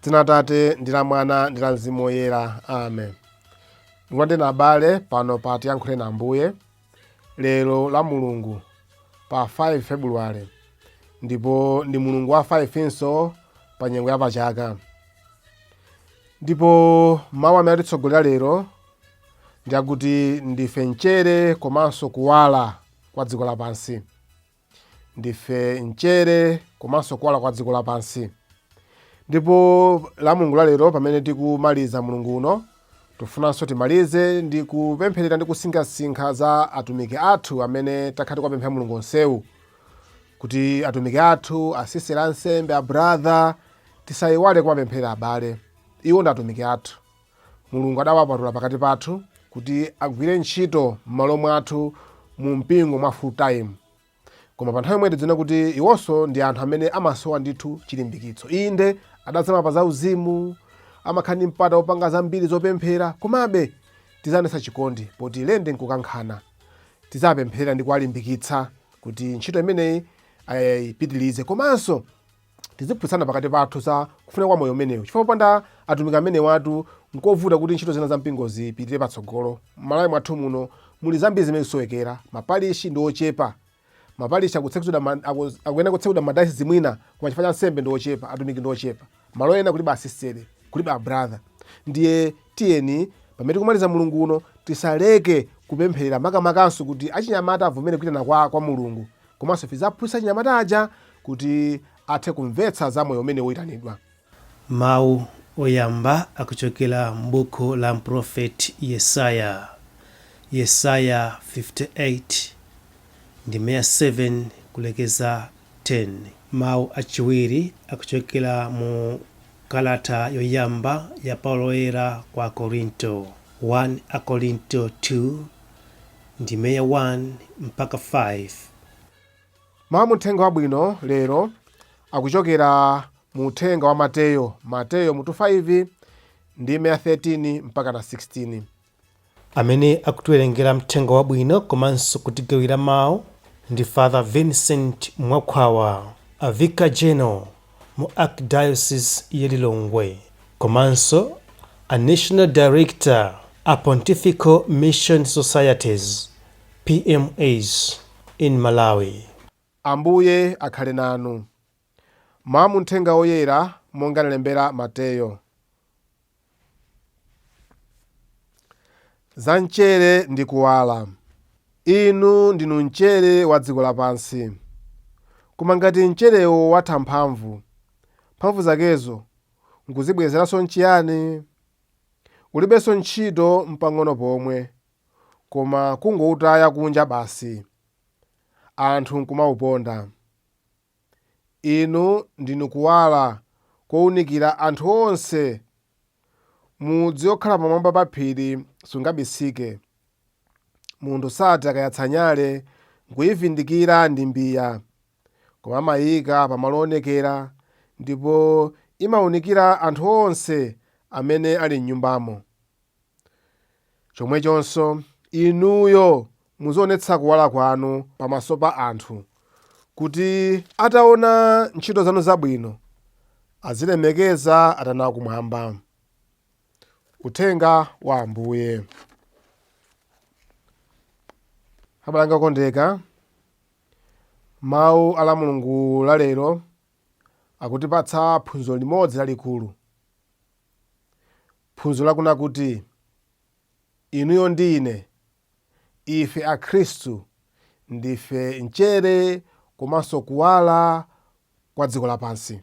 Dzina la Atate ndi la Mwana ndi la Mzimu Woyera. Amen. Ndikulandireni abale pano pa Tiyankhuleni Ambuye lero la Mulungu pa 5 February ndipo ndi Mulungu wa 5 nso pa nyengo ya pachaka. Ndipo mawu amene atitsogolera lero ndi akuti ndife mchere komanso kuwala kwa dziko lapansi. Ndife mchere komanso kuwala kwa dziko lapansi. Ndipo la Mulungu la lero pamene tikumaliza mulungu uno, tifunanso timalize ndi kupempherera ndi kusinkhasinkha za atumiki athu amene takhala tikuwapemphera mulungu onsewu, kuti atumiki athu, asisitera, ansembe, abrother, tisayiwale kumapempherera abale. Iwo ndi atumiki athu. Mulungu adawapatula pakati pathu kuti agwire ntchito m'malo mwathu mu mpingo mwa full time. Koma pa nthawi yomwe tidzione kuti iwonso ndi anthu amene amasowa ndithu chilimbikitso. Inde, adazama pa zauzimu, amakhala ndi mpata wopanga zambiri zopemphera, komabe tizaonetsa chikondi poti lende nkukankhana. Tizapempherera ndi kuwalimbikitsa kuti ntchito imeneyi ayipitirize, komanso tiziphunzitsana pakati pathu za kufuna kwa moyo umenewu, chifukwa popanda atumiki amenewatu nkovuta kuti ntchito zina za mpingo zipitire patsogolo. M'Malawi mwathu muno muli zambiri zimene zisowekera. Maparishi ndi ochepa, maparishi akuyenera kutsekulidwa m'madayosisi mwina, koma chifukwa cha ansembe ndi ochepa, atumiki ndi ochepa, malo ena kulibe asistere, kulibe abrother. Ndiye tiyeni pamene tikumaliza mulungu uno tisaleke kupempherera, makamakanso kuti achinyamata avomere kuitana kwa Mulungu, komanso tizaphunzitsa achinyamata aja kuti athe kumvetsa za moyo umene woyitanidwa. Mawu oyamba akuchokera m'buku la mprofeti Yesaya, Yesaya 58 ndime ya 7 kulekeza 10. Mawu achiwiri akuchokera mu kalata yoyamba ya Paulo Woyera kwa Akorinto, 1 Akorinto 2 ndime ya 1 mpaka 5. Mawu a Muthenga Wabwino lero akuchokera mu Uthenga wa Mateyo, Mateyo mutu 5 ndime ya 13 mpaka na 16. Amene akutiwerengera Mthenga Wabwino komanso kutigawira mawu ndi Father Vincent Mwakhwawa, a Vicar General mu Archdiocese ya Lilongwe komanso a National Director a Pontifical Mission Societies, PMS, in Malawi. Ambuye akhale nanu. Mawu a Muthenga Woyera monga analembera Mateyo. Za mchere ndi kuwala. Inu ndinu mchere wa dziko lapansi. Koma ngati mcherewo watha mphamvu, mphamvu zakezo nkuzibwezeranso nchiyani? Ulibenso ntchito mpang'ono pomwe, koma kungoutaya kunja basi, anthu nkumauponda. Inu ndinu kuwala kounikira anthu onse. Mudzi wokhala pamwamba pa phiri sungabisike. Munthu sati akayatsa nyale nkuivindikira ndi mbiya, koma amaiika pamalo oonekera, ndipo imaunikira anthu onse amene ali m'nyumbamo. Chomwechonso inuyo muzionetsa kuwala kwanu pamaso pa anthu, kuti ataona ntchito zanu zabwino azilemekeza Atate akumwamba. Uthenga wa Ambuye. Abale anga okondeka, mawu a la Mulungu la lero akutipatsa phunziro limodzi lalikulu. Phunziro lakunena kuti inuyo ndi ine, ife Akhristu, ndife mchere komanso kuwala kwa dziko lapansi.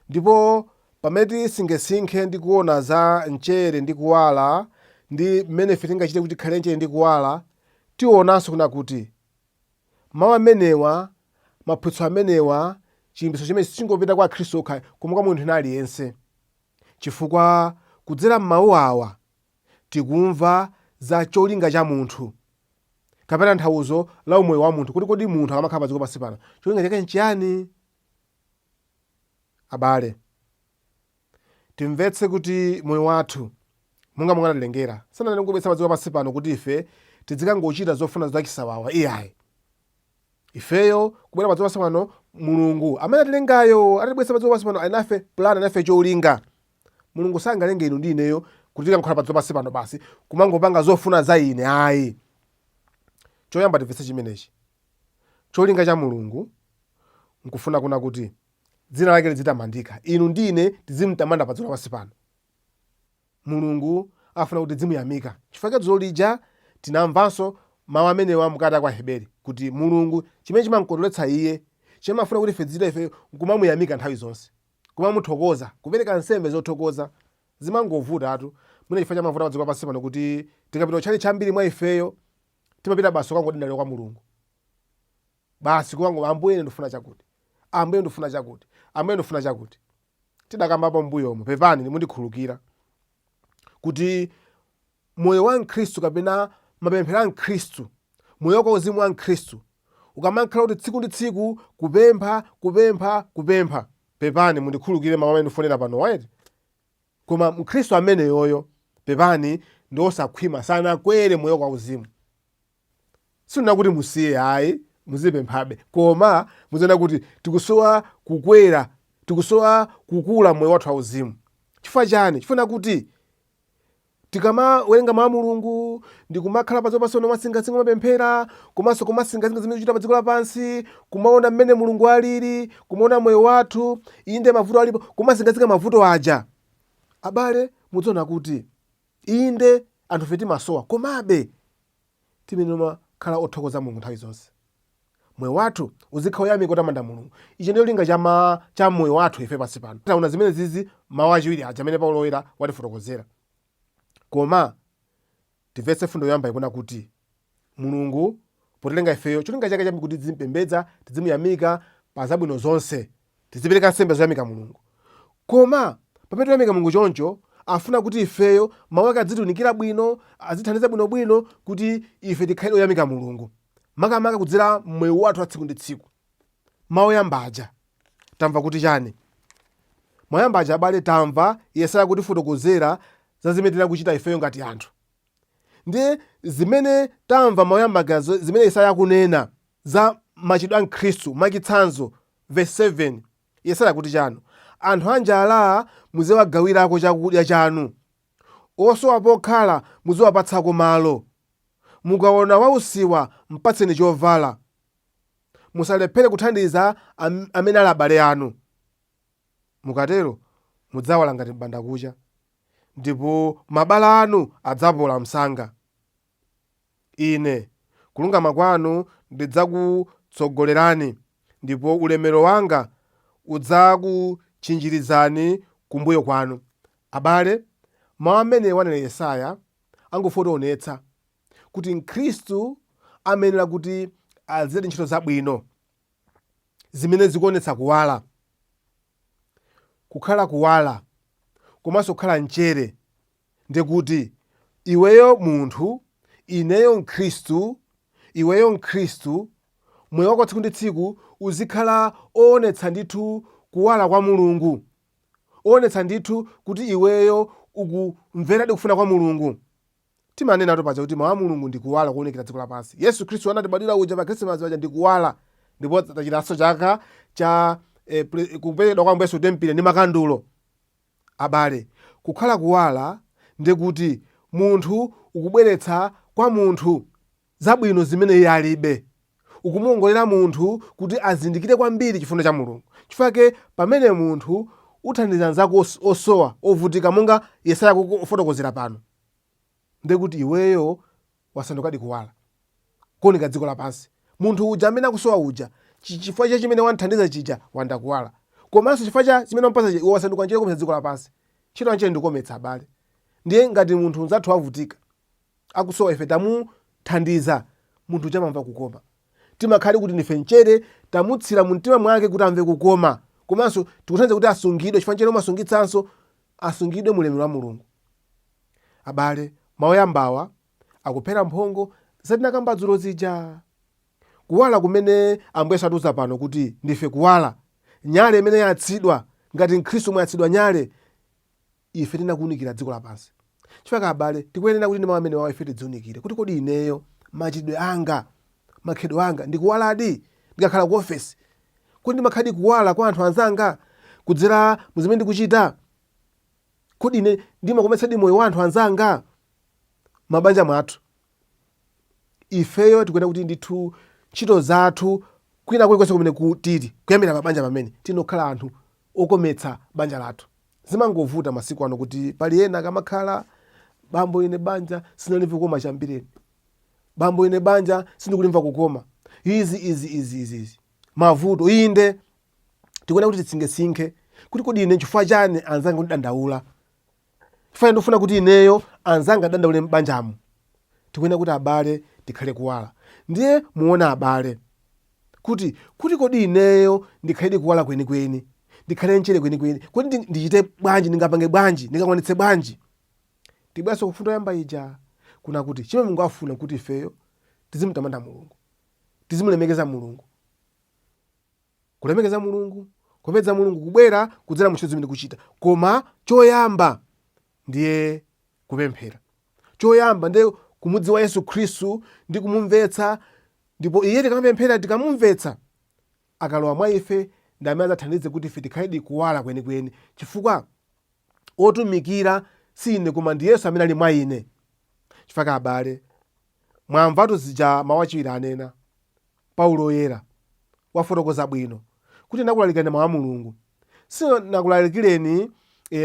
Ndipo pamene tisinkhesinkhe ndi kuona za mchere ndi kuwala ndi mmene ife tingachite kuti tikhale mchere ndi kuwala, tionanso kunena kuti mawu amenewa, maphunzitso amenewa, chilimbikitso chimene sichingopita kwa Akhristu okha koma kwa munthu wina aliyense. Chifukwa kudzera m'mawu awa tikumva za cholinga cha munthu kapena tanthauzo la umoyo wa munthu, kuti kodi munthu akamakhala pa dziko pansi pano cholinga chake nchiyani? Abale, timvetse kuti moyo wathu monga Mulungu anatilengera, sanatingobweretsa pa dziko pansi pano kuti ife tidzikangochita zofuna zachisawawa iyayi. Ifeyo kubwera pa dziko lapansi pano, Mulungu amene atilengayo atibweretsa pa dziko lapansi pano ali nafe plan, ali nafe cholinga. Mulungu sangalenge inu ndi ineyo kuti tikangokhala pa dziko lapansi pano basi kumangopanga zofuna za ine, ayi. Choyamba timvetse chimenechi. Cholinga cha Mulungu nkufuna kuna kuti dzina lake lidzitamandika, inu ndi ine tizimtamanda pa dziko lapansi pano. Mulungu afuna kuti tidzimuyamika. Chifukwa chake dzulo lija tinamvanso mawu amenewa mu kalata kwa Aheberi kuti Mulungu chimene chimamkondweretsa iye, chimene amafuna kuti ife tizichita ifeyo nkumamuyamika nthawi zonse, kumamuthokoza, kupereka nsembe zothokoza. Zimangovutatu mwina chifukwa cha mavuto a pa dziko lapansi pano kuti tikapita kutchalitchi ambiri mwa ifeyo timapita basi kukangodandaulira kwa Mulungu. Basi kukango Ambuye ine ndifuna chakuti, Ambuye ndifuna chakuti, Ambuye ndifuna chakuti. Tidakambapo m'mbuyomo, pepani mundikhululukira, kuti moyo wa Mkhristu kapena mapemphero a Mkhristu, moyo wa uzimu wa Mkhristu ukamakhala kuti tsiku ndi tsiku kupempha, kupempha, kupempha. Pepani mundikhululukire mawu amene ndikunena pano eti. Koma Mkhristu ameneyoyo, pepani, ndi osakhwima, sanakwere moyo kwa uzimu. Sindikunena kuti musiye ayi, muzipemphabe, koma muziona kuti tikusowa kukwera, tikusowa kukula moyo wathu wauzimu. Chifukwa chani? Chifukwa kuti tikamawerenga mawu a Mulungu ndi kumakhala pa dziko lapansi pano kumasinkhasinkha, kumapemphera, komanso kumasinkhasinkha zimene tikuchita pa dziko lapansi, kumaona mmene Mulungu alili, kumaona moyo wathu, inde mavuto alipo, kumasinkhasinkha mavuto aja. Abale, mudziona kuti inde anthufe timasowa, komabe tiyenera kumakhala othokoza Mulungu nthawi zonse. Moyo wathu uzikhala oyamika, otamanda Mulungu. Ichi ndicho cholinga cha moyo wathu ife pansi pano. Taona zimene zizi mawu achiwiri aja amene Paulo Woyera watifotokozera. Koma timvetse fundo yoyamba ikuona kuti Mulungu potilenga ifeyo cholinga chake chambi kuti tizimpembedza, tizimuyamika pa zabwino zonse, tizipereka nsembe zoyamika Mulungu. Koma pamene tikuyamika Mulungu choncho, afuna kuti ifeyo mawu ake adzitiunikira bwino, azithandiza bwinobwino kuti ife tikhale oyamika Mulungu, makamaka kudzera mmoyo wathu wa tsiku ndi tsiku. Mawu oyamba aja tamva kuti chani? Mawu oyamba aja, abale, tamva Yesaya kutifotokozera za zimene tiyenera kuchita ifeyo ngati anthu. Ndiye zimene tamva mawu oyamba aja, zimene Yesaya akunena za machitidwe a Mkhristu, mwachitsanzo verse 7, Yesaya akuti chani? Anthu anjala muziwagawirako chakudya chanu, osowa pokhala muziwapatsako malo, mukaona wausiwa mpatseni chovala, musalephere kuthandiza amene ali abale anu. Mukatero mudzawala ngati m'bandakucha, ndipo mabala anu adzapola msanga. Ine, kulungama kwanu ndidzakutsogolerani, ndipo ulemerero wanga udzakutchinjirizani kumbuyo kwanu. Abale, mawu amene wanena Yesaya angofotionetsa kuti Mkhristu amayenera kuti azichita ntchito zabwino zimene zikuonetsa kuwala, kukhala kuwala komanso kukhala mchere. Ndikuti iweyo munthu, ineyo Mkhristu, iweyo Mkhristu, moyo wako tsiku ndi tsiku uzikhala oonetsa ndithu kuwala kwa Mulungu, oonetsa ndithu kuti iweyo ukumveradi kufuna kwa Mulungu. Timanenatu paja kuti mawu a Mulungu ndi kuwala kuwunikira dziko lapansi. Yesu Khristu anatibadwira uja pa Khrisimasi paja ndi kuwala, ndipo tachitanso chaka cha kuperekedwa kwa Ambuye Yesu tempile ndi makandulo. Abale, kukhala kuwala ndiye kuti munthu ukubweretsa kwa munthu zabwino zimene iye alibe. Ukumuongolera munthu kuti azindikire kwambiri chifundo cha Mulungu. Chifukwa chake pamene munthu uthandiza anzako osowa, ovutika monga Yesaya akufotokozera pano, ndiye kuti iweyo wasandukadi kuwala kuunika dziko lapansi. Munthu uja amene akusowa uja, chifukwa cha chimene wamthandiza chija, wanda kuwala. Komanso chifukwa cha chimene wampatsa chija, iwe wasanduka mchere wokometsa dziko lapansi. Ntchito ya mchere ndi kukometsa, abale. Ndiye ngati munthu mnzathu wavutika, akusowa, ife tamuthandiza, munthu uja amamva kukoma. Timakhala kuti ndife mchere, tamutsira mu mtima mwake kuti amve kukoma. Komanso tikuthandiza kuti asungidwe, chifukwa mchere umasungitsanso, asungidwe mu ulemerero wa Mulungu. Abale, mawu oyambawa akuphera mphongo za tinakamba dzulo zija. Kuwala kumene Ambuye Yesu atiuza pano kuti ndife kuwala, nyale imene yayatsidwa, ngati Mkhristu mwayatsidwa nyale, ife tinakuunikira dziko lapansi. Chifukwa abale, tikuyenera kuti ndi mawu amenewa ife tidziunikire kuti kodi ineyo machitidwe anga, makhalidwe anga ndikuwaladi? Ndikakhala ku ofesi, kodi ndimakhaladi kuwala kwa anthu anzanga kudzera mu zimene ndikuchita? Kodi ine ndimakometsadi moyo wa anthu anzanga? Mabanja mwathu, ifeyo tikuyenera kuti ndithu ntchito zathu, kwina kulikonse kumene tili, kuyambira pabanja pamene tinokhala anthu okometsa banja lathu. Zimangovuta masiku ano kuti pali ena akamakhala, "Bambo, ine banja sinalimve kukoma chiyambireni. Bambo, ine banja sindikulimva kukoma, izi, izi, izi, izi, izi, mavuto." Inde, tikuyenera kuti tisinkhesinkhe kuti kodi ine chifukwa chani anzanga kundidandaula? Chifukwa ndikufuna kuti ineyo anzanga adandaule m'banjamo? Tikuyenera kuti, abale, tikhale kuwala. Ndiye muone, abale, kuti kodi ineyo ndikhaledi kuwala kwenikweni, ndikhale mchere kwenikweni, kodi ndichite bwanji? Ndingapange bwanji? Ndingakwanitse bwanji? Tibweranso kufundo yoyamba ija, kuna kuti chimene Mulungu afuna kuti ifeyo tizimutamanda Mulungu, tizimulemekeza Mulungu. Kulemekeza Mulungu, kupembedza Mulungu kubwera kudzera mu ntchito zimene tikuchita, koma choyamba ndiye kupemphera, choyamba ndiye kumudziwa Yesu Khristu ndi kumumvetsa. Ndipo iye tikamapemphera, tikamumvetsa, akalowa mwa ife, ndi amene adzathandize kuti ife tikhaledi kuwala kwenikweni, chifukwa otumikira si ine koma ndi Yesu amene ali mwa ine. Chifukwa, abale, mwamvatu zija mawu achiwiri anena Paulo Oyera, wafotokoza bwino kuti ndakulalikirani mawu a Mulungu, sinakulalikireni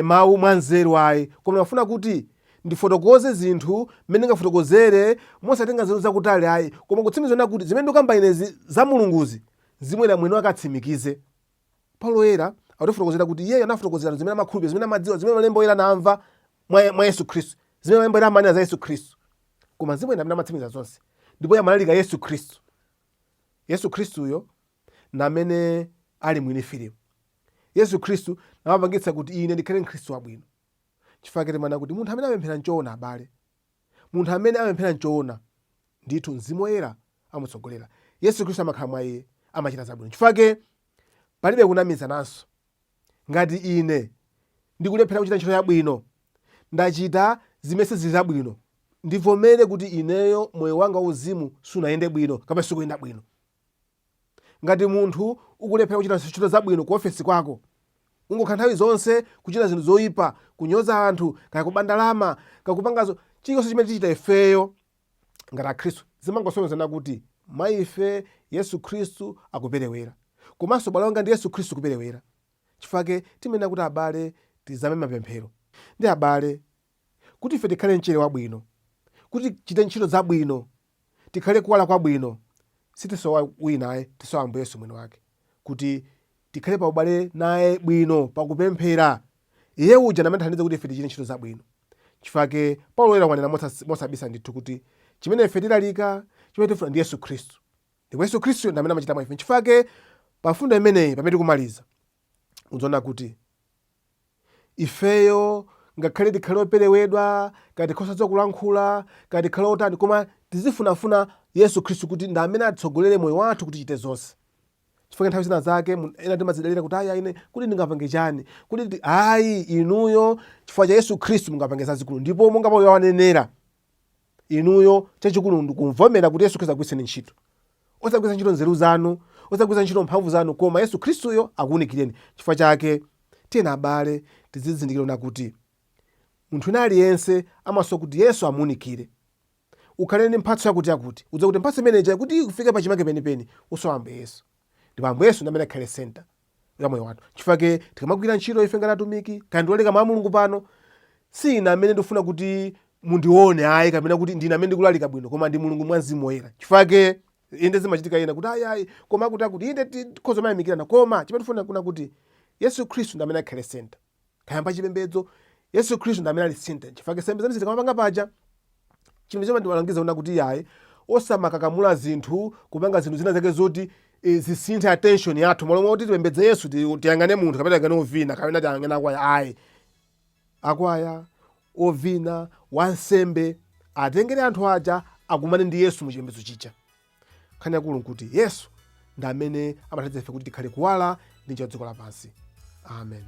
mawu mwa nzeru ayi, koma ndimafuna kuti ndifotokoze zinthu mmene ndingafotokozere mosatenga nzeru zakutali ayi, koma kutsimikiza kuti zimene ndikukamba inezi za Mulunguzi, Mzimu Woyera mwini wake atsimikize. Paulo Oyera akutifotokozera kuti iyeyo anafotokozera zimene amakhulupirira, zimene amadziwa, zimene Malemba Oyera anamva mwa Yesu Khristu, zimene Malemba Oyera amanena za Yesu Khristu. Koma Mzimu Woyera amene amatsimikiza zonse, ndipo iye amalalika Yesu Khristu. Yesu Khristuyo namene ali mwini filimu. Yesu Khristu namapangitsa kuti ine ndikhale Mkhristu wabwino. Chifukwa timanena kuti munthu amene amapemphera nchoona, abale, munthu amene amapemphera nchoona, ndithu Mzimu Woyera amutsogolera, Yesu Khristu amakhala mwa iye, amachita zabwino. Chifukwa palibe kunamizananso. Ngati ine ndikulephera kuchita ntchito yabwino, ndachita zimene sizili zabwino, ndivomere kuti ineyo moyo wanga wauzimu sunayende bwino kapena sukuyenda bwino. Ngati munthu ukulephera kuchita ntchito zabwino ku ofesi kwako, ungokhala nthawi zonse kuchita zinthu zoyipa, kunyoza anthu, kaya kuba ndalama, kakupangazo chilichonse chimene tichita ifeyo ngati Akhristu, zimangosonyezana kuti mwa ife Yesu Khristu akuperewera, komanso ubale wanga ndi Yesu Khristu kuperewera. Chifukwa timanena kuti, abale, tizame mapemphero. Ndi abale, kuti ife tikhale mchere wabwino, kuti tichite ntchito zabwino, tikhale kuwala kwabwino, sitisowa wina ayi, tisowa Ambuye Yesu mwini wake, kuti tikhale pa ubale naye bwino pakupemphera. Iye uja namene athandize kuti ife tichite ntchito zabwino. Chifukwa Paulo Woyera wanena mosabisa ndithu kuti chimene ife tilalika, chimene tifuna ndi Yesu Khristu, ndipo Yesu Khristu ndi amene amachita mwa ife. Chifukwa pa mfundo imeneyi, pamene tikumaliza, udzaona kuti ifeyo ngakhale tikhale operewedwa, kaya tikhale osadziwa kulankhula, kaya tikhale otani, koma tizifunafuna Yesu Khristu kuti ndi amene atitsogolere moyo wathu kuti tichite zonse. Chifukwa nthawi zina zake ena timadzidalira kuti, "Ayi, ine kuti ndingapange chani?" Kuti ayi, inuyo chifukwa cha Yesu Khristu mungapange zazikulu. Ndipo monga Paulo wanenera, inuyo chachikulu ndikumvomera kuti Yesu Khristu agwiritseni ntchito, osagwiritsa ntchito nzeru zanu, osagwiritsa ntchito mphamvu zanu, koma Yesu Khristuyo akuwunikireni. Chifukwa chake tiyeni, abale, tizizindikira kuti munthu wina aliyense amasowa kuti Yesu amuwunikire. Ukhale ndi mphatso yakuti yakuti, udziwe kuti mphatso imeneyi kuti ifike pachimake penipeni usowa Ambuye Yesu, ndipo Ambuye Yesu ndi amene akhale center ya moyo wathu. Chifukwa tikamagwira ntchito ife ngati atumiki, kaya ndilalika mawu a Mulungu pano, si ine amene ndikufuna kuti mundione ayi, kapena kuti ndine amene ndikulalika bwino, koma ndi Mulungu mwa Mzimu Woyera. Chifukwa inde zimachitika ena kuti, "Ayi, ayi, koma akuti akuti." Inde, tikhoza mayamikirana, koma chimene tifuna kuna kuti Yesu Khristu ndi amene akhale center. Kaya pachipembedzo, Yesu Khristu ndi amene ali center. Chifukwa nsembe zamisa tikamapanga paja, chimene chimandilangiza kuna kuti yayi, osamakakamula zinthu, kupanga zinthu zina zake zoti zisinthe attention yathu. Malo moti tipembedze Yesu, tiyang'ane munthu, kapena tiyang'ane ovina, kapena tiyang'ane akwaya, ayi. Akwaya, ovina, wansembe atengere anthu aja akumane ndi Yesu mu chipembedzo chija. Nkhani yakulu nkuti Yesu ndi amene amathandiza ife kuti tikhale kuwala ndi njira dziko lapansi. Amen.